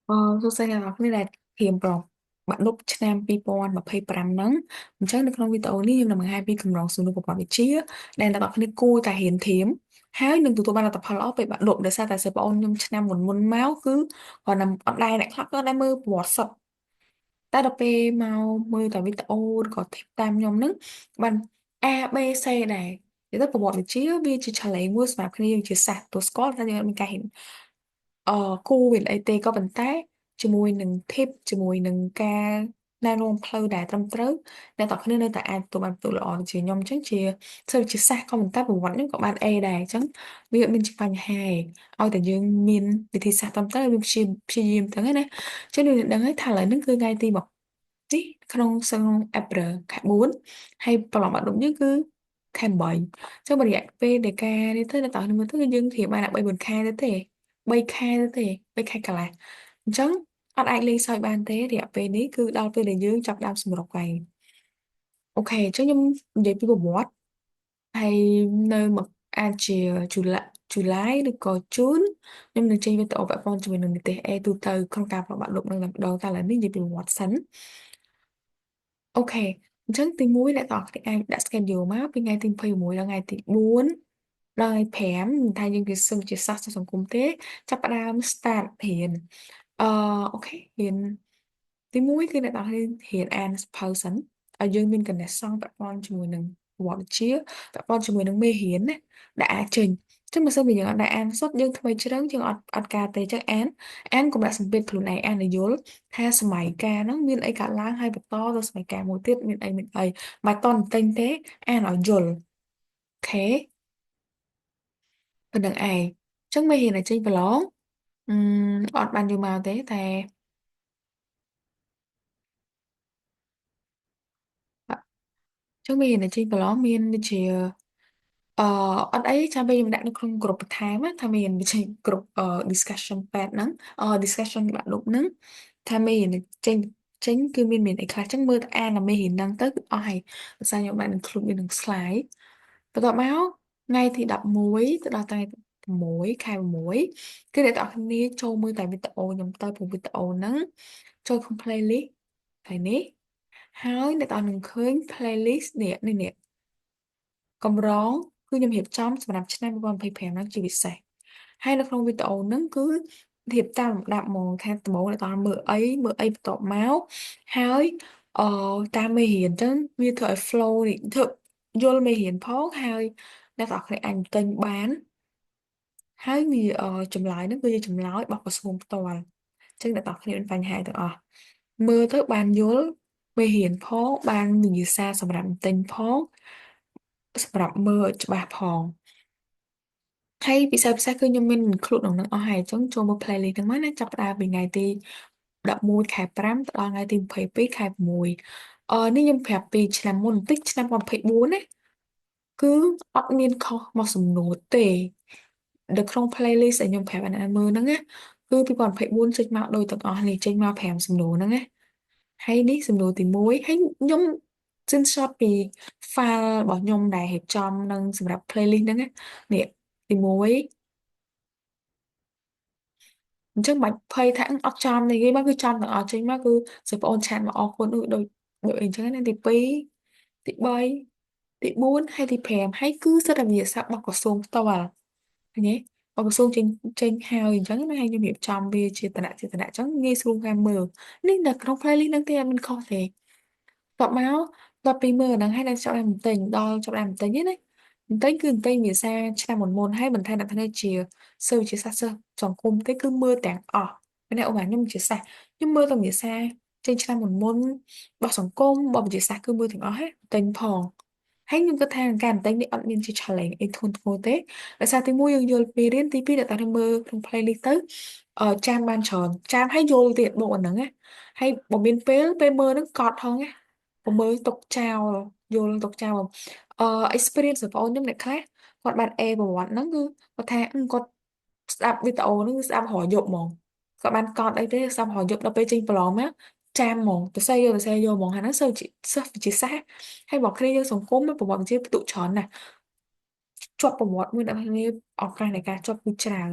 សួស្តីអ្នកទាំងអស់គ្នាដែលត្រៀមប្របាក់ឌុបឆ្នាំ2025ហ្នឹងអញ្ចឹងនៅក្នុងវីដេអូនេះខ្ញុំនឹងបង្ហាញពីកម្រងសំណួរប្រវត្តិវិទ្យាដែលអ្នកទាំងអស់គ្នាគួរតែរៀនត្រៀមហើយនឹងទទួលបានលទ្ធផលល្អពេលបាក់ឌុបដោយសារតែសិស្សប្អូនខ្ញុំឆ្នាំមុនមុនមកគឺគាត់នឹងអត់ដែរអ្នកខ្លះក៏អត់ដែរមើលប្រវត្តិសុទ្ធតែដល់ពេលមកមើលតែវីដេអូឬក៏ធីបតាមខ្ញុំហ្នឹងបាន A B C ដែរនិយាយទៅប្រវត្តិវិទ្យាវាជា challenge មួយសម្រាប់គ្នាយើងជាសាស្ត្រទទួលស្គាល់ថាយើងអត់មានការរៀន គូវាអីទេក៏ប៉ុន្តែជាមួយនឹង tip ជាមួយនឹងការណែនាំផ្លូវដែលត្រឹមត្រូវអ្នកទាំងគ្នានៅតែអាចទទួលបានពិន្ទុល្អដូចជាខ្ញុំអញ្ចឹងជាសិស្សវិទ្យាសាស្ត្រក៏ប៉ុន្តែប្រវត្តិខ្ញុំក៏បាន A ដែរអញ្ចឹងវាអត់មានជាបញ្ហាទេឲ្យតែយើងមានវិធីសាស្ត្រត្រឹមត្រូវវាព្យាយាមទៅណាអញ្ចឹងយើងដឹងហើយថាឥឡូវហ្នឹងគឺថ្ងៃទី1នេះក្នុងសឹង April ខែ4ហើយប្រឡងបាក់ឌុបយើងគឺខែ8អញ្ចឹងរយៈពេលនៃការនេះទៅអ្នកទាំងគ្នាមើលទៅគឺយើងត្រៀមបានតែ3 4ខែទៅទេ3ខែទៅទេ3ខែកន្លះអញ្ចឹងអត់អាចលេងសើចបានទេរយៈពេលនេះគឺដល់ពេលដែលយើងចាប់ដើមសម្រុកហើយអូខេអញ្ចឹងខ្ញុំនិយាយពីប្រវត្តិហើយនៅមកអាចជា July ឬក៏ June ខ្ញុំនឹងចេញវីដេអូពាក់ព័ន្ធជាមួយនឹងនិទេស A ទូទៅក្នុងការប្របាក់លុបនឹងតែម្ដងតែឥឡូវនេះនិយាយពីប្រវត្តិសិនអូខេអញ្ចឹងទី1អ្នកទាំងអស់គ្នាអាចដាក់ schedule មកពីថ្ងៃទី21ដល់ថ្ងៃទី4ដល់ថ្ងៃ5មិនថាយើងជាសិស្សជាសាស្ត្រសង្គមទេចាប់ផ្ដើម start រៀនអូខេរៀនទី1គឺអ្នកទាំងអស់គ្នារៀនអានសៀវភៅសិនឲ្យយើងមានកណេះសង់ពាក់ព័ន្ធជាមួយនឹងប្រវត្តិវិទ្យាពាក់ព័ន្ធជាមួយនឹងមេរៀនណាដែលអាចចេញចឹងបើសិនជាយើងអត់ដែលអានសុទ្ធយើងថ្មីជ្រឹងយើងអត់ការទេចឹងអានកុំដាក់សម្ពាធខ្លួនឯងអានឲ្យយល់ថាសម័យកាលហ្នឹងមានអីកើតឡើងហើយបន្តទៅសម័យកាលមួយទៀតមានអីមានអីមិនតន់ទិញទេអានឲ្យយល់អូខេប៉ុណ្្នឹងឯងចឹងមេរៀនឲ្យចេញប្រឡងអឺអត់បានយកមកទេតែចឹងមេរៀនឲ្យចេញប្រឡងមានដូចជាអឺអត់អីចាំពេលខ្ញុំដាក់នៅក្នុងក្រុមបន្ថែមណាថាមានវិជាក្រុមdiscussion pad ហ្នឹងdiscussion បាក់ឌុបហ្នឹងថាមេរៀនចេញចេញគឺមានអីខ្លះចឹងមើលទៅអានតែមេរៀនហ្នឹងទៅគឺអស់ហើយភាសាខ្ញុំបាន include នៅក្នុង slide បន្ទាប់មកថ្ងៃទី11ទៅដល់ថ្ងៃ6ខែ6គឺអ្នកទាំងអស់គ្នាចូលមើលតែវីដេអូខ្ញុំទៅព្រោះវីដេអូហ្នឹងចូលក្នុង playlist ហើយនេះហើយអ្នកទាំងអស់នឹងឃើញ playlist នេះនេះនេះកម្រងគឺខ្ញុំរៀបចំសម្រាប់ឆ្នាំ2025ហ្នឹងជាពិសេសហើយនៅក្នុងវីដេអូហ្នឹងគឺរៀបតាមលំដាប់ហ្មងថាដំបូងអ្នកទាំងអស់មើលអីមើលអីបន្ទាប់មកហើយអឺតាមមេរៀនអញ្ចឹងវាធ្វើឲ្យ flow នេះធ្វើយល់មេរៀនផងហើយអ្នកទាំងអស់គ្នាអាចទិញបានហើយវាចម្លើយហ្នឹងគឺជាចម្លើយរបស់ក្រសួងផ្ទាល់អញ្ចឹងអ្នកទាំងអស់គ្នាមានបញ្ហាទាំងអស់មើលទៅបានយល់មេរៀនផងបានវិញ្ញាសាសម្រាប់ទិញផងសម្រាប់មើលឲ្យច្បាស់ផងហើយពិសេសពិសេសគឺខ្ញុំមាន include ក្នុងហ្នឹងអស់ហើយអញ្ចឹងចូលមក playlist ហ្នឹងមកណាចាប់ផ្ដើមពីថ្ងៃទី11ខែ5ទៅដល់ថ្ងៃទី22ខែ6នេះខ្ញុំប្រាប់ពីឆ្នាំមុនបន្តិចឆ្នាំ2024ណាគឺអត់មានខុសមកសំណួរទេនៅក្នុង playlist ដែលខ្ញុំប្រាប់អានមើលហ្នឹងណាគឺ2024ចេញមកដូចទាំងអស់នេះចេញមក5សំណួរហ្នឹងណាហើយនេះសំណួរទី1ហើយខ្ញុំ screenshot ពី file របស់ខ្ញុំដែលរៀបចំនឹងសម្រាប់ playlist ហ្នឹងណានេះទី1អញ្ចឹងបាច់ភ័យថាអត់ចំនេះគេមកគឺចំទាំងអស់ចេញមកគឺសិស្សប្អូន chat មកអរគុណដូចដូចអីអញ្ចឹងណាទី2ទី3ទី4ហើយទី5ហើយគឺសិតតែវិទ្យាសាស្ត្ររបស់ក្រសួងផ្ទាល់ឃើញទេរបស់ក្រសួងចេញចេញហើយអញ្ចឹងណាហើយខ្ញុំរៀបចំវាជាតំណជាតំណអញ្ចឹងងាយស្រួលការមើលនេះនៅក្នុង playlist ហ្នឹងទេអត់មានខុសទេតបមកដល់ពីមើលហ្នឹងហើយដល់ចាប់ដើមបន្ទិញដល់ចាប់ដើមបន្ទិញណាបន្ទិញគឺបន្ទិញភាសាឆ្នាំមុនមុនហើយមិនថាអ្នកនេះជាសិស្សវិទ្យាសាស្ត្រសិស្សសង្គមទេគឺមើលទាំងអស់ម្នាក់ឧបមាខ្ញុំជាសាស្ត្រខ្ញុំមើលទាំងភាសាចេញឆ្នាំមុនមុនរបស់សង្គមរបស់វិទ្យាសាស្ត្រគឺមើលទាំងអស់ហ៎បន្ទិញផងហើយខ្ញុំគិតថាការបន្ទិញនេះអត់មានជា challenge អីធ្ងន់ធ្ងរទេដោយសារទីមួយយើងយល់ពីរៀនទីពីរដែលតែមើលក្នុង playlist ទៅចាំបានច្រើនចាំហើយយល់ទៀតបូកអាហ្នឹងណាហើយបើមានពេលពេលមើលហ្នឹងកត់ហងណាបើមើលទុកចោលយល់ទុកចោលអឺ experience របស់បងខ្ញុំអ្នកខ្លះគាត់បាន A ប្រវត្តិហ្នឹងគឺគាត់ថាគាត់ស្ដាប់វីដេអូហ្នឹងគឺស្ដាប់រាល់យប់ហ្មងគាត់បានកត់អីទេស្ដាប់រាល់យប់ដល់ពេលចេញប្រឡងមកចាំហ្មងទៅសេយកទៅសេយកហ្មងហើយហ្នឹងសិស្សសិស្សវិទ្យាសាស្ត្រហើយមកគ្នាយើងសង្គមប្រវត្តិវិទ្យាពិន្ទុច្រើនណាស់ ជាប់ប្រវត្តិមួយអ្នកគ្នាឱកាសនៃការជាប់គឺច្រើន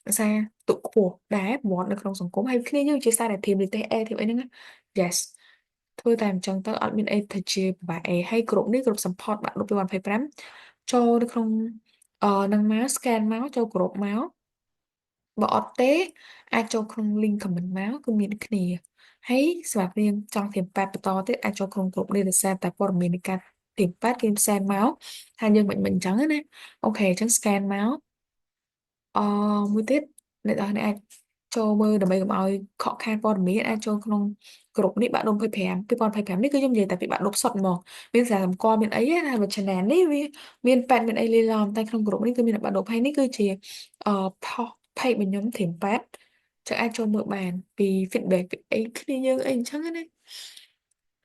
ដោយសារទុកខ្ពស់ដែរប្រវត្តិនៅក្នុងសង្គមហើយគ្នាយើងជាសារតែធៀមនិទេស A ធៀមអីហ្នឹងណា yes ធ្វើតែអញ្ចឹងទៅអត់មានអីទៅជាពិបាកអីហើយក្រុមនេះក្រុម support បាក់ឌុប2025ចូលនៅក្នុងនឹងមក scan មកចូលក្រុមមកបើអត់ទេអាចចូលក្នុង link comment មកគឺមានគ្នាហើយសម្រាប់រៀនចង់ត្រៀមប៉ែតបន្តទៀតអាចចូលក្នុងក្រុមនេះដោយសារតែព័ត៌មាននៃការត្រៀមប៉ែតគេផ្សាយមកថាយើងមិនមិនអញ្ចឹងណាOK អញ្ចឹង scan មកអមួយទៀតអ្នកនរអាចចូលមើលដើម្បីកុំឲ្យខកខានព័ត៌មានអាចចូលក្នុងក្រុមនេះបាក់ឌុប25 2025នេះគឺខ្ញុំនិយាយតែពីបាក់ឌុបសុទ្ធហ្មងមានសារសម្គាល់មានអីណាបើ channel នេះវាមានប៉ែតមានអីលាយឡំតែក្នុងក្រុមនេះគឺមានបាក់ឌុបហើយនេះគឺជាអឺផុស page របស់ខ្ញុំត្រៀមប៉ែតចឹងអាចចូលមើលបានពី feedback ពីអីគ្នាយើងអីអញ្ចឹងណា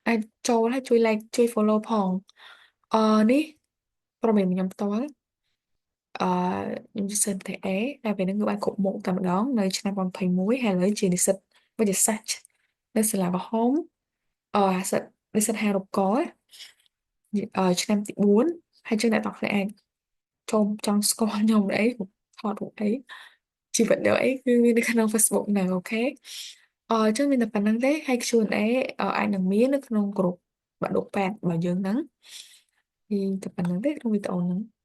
អាចចូលហើយជួយ like ជួយ follow ផងអឺនេះប្រូមានខ្ញុំផ្ទាល់អឺខ្ញុំជាសិស្សប្រទេស A តែពេលហ្នឹងគឺបានគ្រប់មុខតែម្ដងនៅឆ្នាំ2021ហើយឥឡូវជានិស្សិតវិទ្យាសាស្ត្រនៅសាលាក្រហមអឺសិទ្ធនិស្សិតហារូបករឆ្នាំទី4ហើយចឹងអ្នកទាំងគ្នាអាចចូលចង់ស្គាល់ខ្ញុំអីថតរូបអីជីវិតដល់អីគឺមាននៅក្នុង Facebook ហ្នឹង OK អឺចឹងមានតែប៉ុណ្្នឹងទេហើយ Q&A អាចនឹងមាននៅក្នុងក្រុមបាក់ឌុប8របស់យើងហ្នឹងពីតែប៉ុណ្្នឹងទេក្នុងវីដេអូហ្នឹង។